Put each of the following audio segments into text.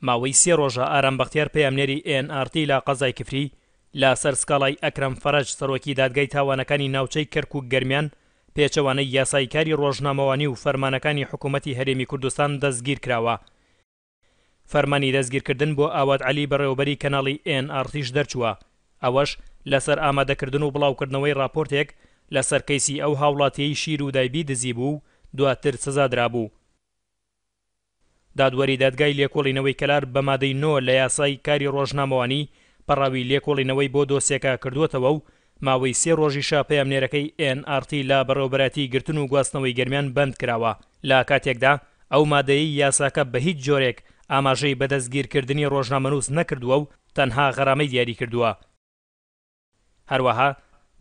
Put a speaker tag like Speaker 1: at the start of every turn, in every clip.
Speaker 1: ماوەی سێ ڕۆژە ئارام بەختیار پەیامنێری ئێن ئاڕ تی لە قەزای کفری لە سەر سکاڵای ئەکرەم فەرەج سەرۆکی دادگای تاوانەکانی ناوچەی کەرکوک گەرمیان پێچەوانەی یاسای کاری ڕۆژنامەوانی و فەرمانەکانی حکومەتی هەرێمی کوردستان دەستگیرکراوە. فەرمانی دەستگیرکردن بۆ ئاوات عەلی بەڕێوەبەری کەناڵی ئێن ئاڕ تیش دەرچووە، ئەوەش لەسەر ئامادەکردن و بڵاوکردنەوەی ڕاپۆرتێک لەسەر کەیسی ئەو هاوڵاتیەی شیر و دایبی دزیبوو و دواتر سزادرابوو. دادوەری دادگای لێکۆڵینەوەی کەلار بە مادەی نۆ لە یاسای کاری ڕۆژنامەوانی پەڕاوی لێکۆڵینەوەی بۆ دۆسیەکە کردووەتەوە و ماوەی سێ ڕۆژیشە پەیامنێرەکەی ئێن ئاڕ تی لە بەڕێوەبەرایەتی گرتن و گواستنەوەی گەرمیان بەند کراوە لە کاتێکدا ئەو مادەیەی یاساکە بە هیچ جۆرێک ئاماژەی بە دەستگیرکردنی ڕۆژنامەنووس نەکردووە و تەنها غەرامەی دیاریکردووە. هەروەها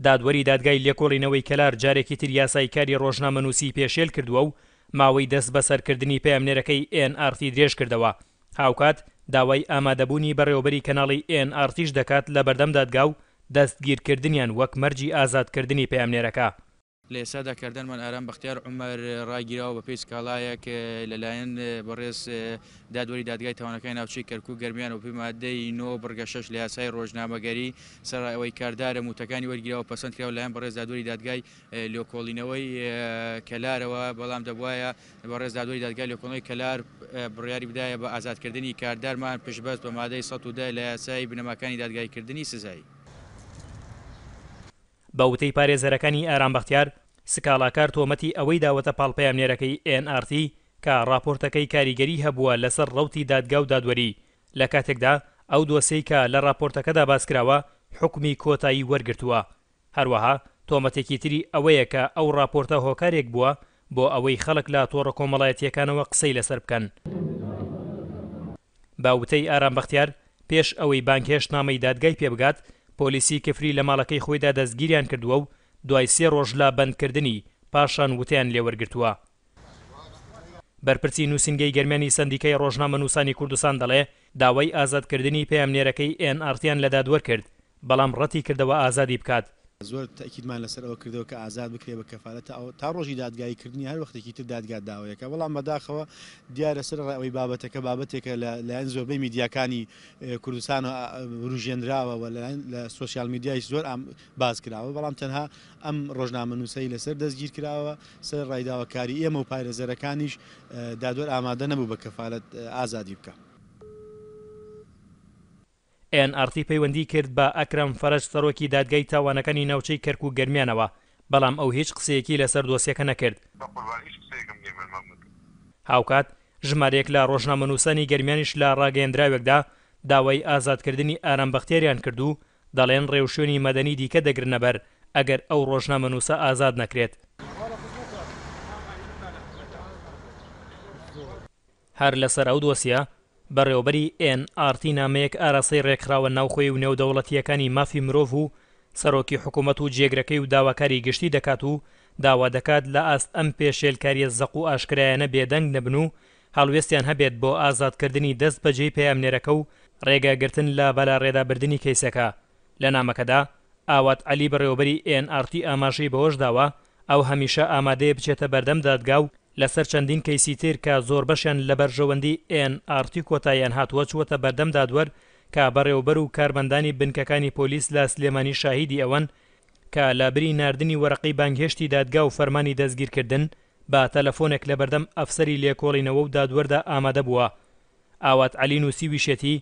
Speaker 1: دادوەری دادگای لێکۆڵینەوەی کەلار جارێکی تر یاسای کاری ڕۆژنامەنووسی پێشێل کردووە و ماوەی دەستبەسەرکردنی پەیامنێرەکەی ئێن ئاڕ تی درێژکردەوە، هاوکات داوای ئامادەبوونی بەڕێوەبەری کەناڵی ئێن ئاڕ تیش دەکات لە بەردەم دادگا و دەستگیرکردنیان وەک مەرجی ئازادکردنی پەیامنێرەکە.
Speaker 2: لە ئێستادا کاردانمان ئارام بەختیار عومەر ڕاگیراوە بەپێی سکاڵایەک لەلایەن بەڕێز دادوەری دادگای تاوانەکانی ناوچەی کەرکوک گەرمیان و بەپێی مادەی نۆ بڕگە شەش لە یاسای ڕۆژنامەگەری سەرەڕای ئەوەی کاردارە موتەکانی وەرگیراوە پەسەند کراوە لەلایەن بەڕێز دادوەری دادگای لێکۆڵینەوەی کەلارەوە بەڵام دەبوایە بەڕێز دادوەری دادگای لێکۆڵینەوەی کەلار بڕیاری بدایە بە ئازادکردنی کاردارمان پشتبەست بە مادەی 110 لە یاسای بنەماکانی دادگاییکردنی سزایی.
Speaker 1: بە وتەی پارێزەرەکانی ئارام بەختیار، سکاڵاکار تۆمەتی ئەوەی داوەتە پاڵ پەیامنێرەکەی ئێن ئاڕ تی کە ڕاپۆرتەکەی کاریگەری هەبووە لەسەر ڕەوتی دادگا و دادوەری، لە کاتێکدا ئەو دۆسێی کە لە ڕاپۆرتەکەدا باسکراوە حوکمی کۆتایی وەرگرتووە. هەروەها تۆمەتێکی تری ئەوەیە کە ئەو ڕاپۆرتە هۆکارێک بووە بۆ ئەوەی خەڵک لە تۆڕە کۆمەڵایەتییەکانەوە قسەی لەسەر بکەن. بە وتەی ئارام بەختیار، پێش ئەوەی بانگهێشتنامەی دادگای پێ بگات، پۆلیسی کفری لە ماڵەکەی خۆیدا دەستگیریان کردووە و دوای سێ ڕۆژ لە بەندکردنی، پاشان وتەیان لێوەرگرتووە. بەرپرسی نووسینگەی گەرمیانی سەندیکای ڕۆژنامەنووسانی کوردستان دەڵێ، داوای ئازادکردنی پەیامنێرەکەی ئێن ئاڕتیان لە دادوەر کرد، بەڵام ڕەتیکردەوە ئازادی بکات.
Speaker 3: زۆر تەئکیدمان لەسەر ئەوە کردەوە کە ئازاد بکرێ بە کەفالەت تا تا ڕۆژی دادگایی کردنی هەر وەختێکی تر دادگا داوەیەکە بەڵام بەداخەوە دیارە سەرەڕای ئەوەی بابەتەکە بابەتێکە لە لایەن زۆربەی میدیاکانی کوردستانەوە وروژێنراوە و لەلایەن لە سۆسیال میدیایش زۆر ئام باس کراوە بەڵام تەنها ئەم ڕۆژنامەنووسەی لەسەر دەستگیر کراوە سەرەڕای داواکاری ئێمە و پارێزەرەکانیش دادوەر ئامادە نەبوو بە کەفالەت ئازادی بکا.
Speaker 1: ئێن ئاڕ تی پەیوەندی کرد بە ئەکرەم فەرەج سەرۆکی دادگای تاوانەکانی ناوچەی کەرکوک گەرمیانەوە، بەڵام ئەو هیچ قسەیەکی لەسەر دۆسیەکە نەکرد.
Speaker 4: بەقوربان هیچ قسەیەکم نیە من مەمنونتم.
Speaker 1: هاوکات ژمارەیەک لە ڕۆژنامەنووسانی گەرمیانیش لە ڕاگەیەندراوێکدا داوای ئازادکردنی ئارام بەختیاریان کرد و دەڵێن ڕێوشوێنی مەدەنی دیکە دەگرنەبەر ئەگەر ئەو ڕۆژنامەنووسە ئازاد نەکرێت. هەر لەسەر ئەو دۆسیە، بەڕێوەبەری ئێن ئاڕ تی نامەیەک ئاراستەی ڕێکخراوە ناوخۆیی و نێودەوڵەتییەکانی مافی مرۆڤ و سەرۆکی حکومەت و جێگرەکەی و داواکاری گشتی دەکات و داوا دەکات لە ئاست ئەم پێشێلکارییە زەق و ئاشکرایانە بێدەنگ نەبن و هەڵوێستیان هەبێت بۆ ئازادکردنی دەست بەجێی پەیامنێرەکە و ڕێگەگرتن لە بەلاڕێدابردنی کەیسەکە. لە نامەکەدا ئاوات عەلی بەڕێوەبەری ئێن ئاڕ تی ئاماژەی بەوەشداوە، ئەو هەمیشە ئامادەیە بچێتە بەردەم دادگا و لەسەر چەندین کەیسی تر کە زۆربەشیان لە بەرژەوەندی ئێن ئاڕ تی کۆتاییان هاتووە چووەتە بەردەم دادوەر کە بەڕێوەبەر و کارمەندانی بنکەکانی پۆلیس لە سلێمانی شاهیدی ئەوەن کە لە بری ناردنی وەرەقەی بانگهێشتی دادگا و فەرمانی دەستگیرکردن بە تەلەفۆنێک لەبەردەم ئەفسەری لێکۆڵینەوە و دادوەردا ئامادە بووە. ئاوات عەلی نووسیویشێتی،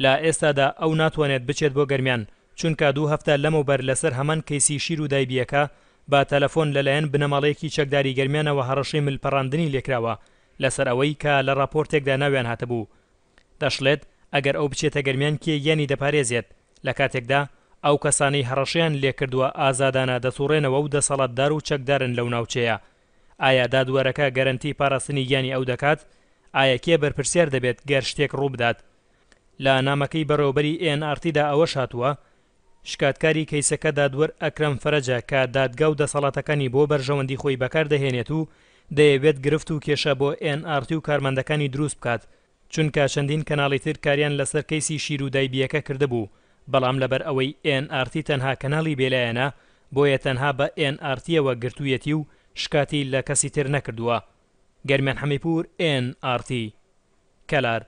Speaker 1: لە ئێستادا ئەو ناتوانێت بچێت بۆ گەرمیان، چونکە دوو هەفتە لەمەوبەر لەسەر هەمان کەیسی شیر و دایبییەکە بە تەلەفۆن لەلایەن بنەماڵەیەکی چەکداری گەرمیانەوە هەڕەشەی مل پەڕاندنی لێکراوە لەسەر ئەوەی کە لە ڕاپۆرتێکدا ناویان هاتبوو. دەشڵێت، ئەگەر ئەو بچێتە گەرمیان کێ گیانی دەپارێزێت، لە کاتێکدا ئەو کەسانەی هەڕەشەیان لێکردووە ئازادانە دەسوڕێنەوە و دەسەڵاتدار و چەکدارن لەو ناوچەیە. ئایا دادوەرەکە گەرەنتی پاراستنی گیانی ئەو دەکات؟ ئایا کێ بەرپرسیار دەبێت گەر شتێک ڕووبدات؟ لە نامەکەی بەڕێوەبەری ئێن ئاڕ تیدا ئەوەش هاتووە، شکاتکاری کەیسەکە دادوەر ئەکرەم فەرەجە کە دادگا و دەسەڵاتەکانی بۆ بەرژەوەندی خۆی بەکار دەهێنێت و دەیەوێت گرفت و کێشە بۆ ئێن ئاڕ تی و کارمەندەکانی دروست بکات چونکە چەندین کەناڵی تر کاریان لەسەر کەیسی شیر و دایبییەکە کردبوو بەڵام لەبەر ئەوەی ئێن ئاڕ تی تەنها کەناڵی بێلایەنە بۆیە تەنها بە ئێن ئاڕ تیەوە گرتوویەتی و شکاتی لە کەسی تر نەکردووە. گەرمیان حەمەیپوور، ئێن ئاڕ تی، کەلار.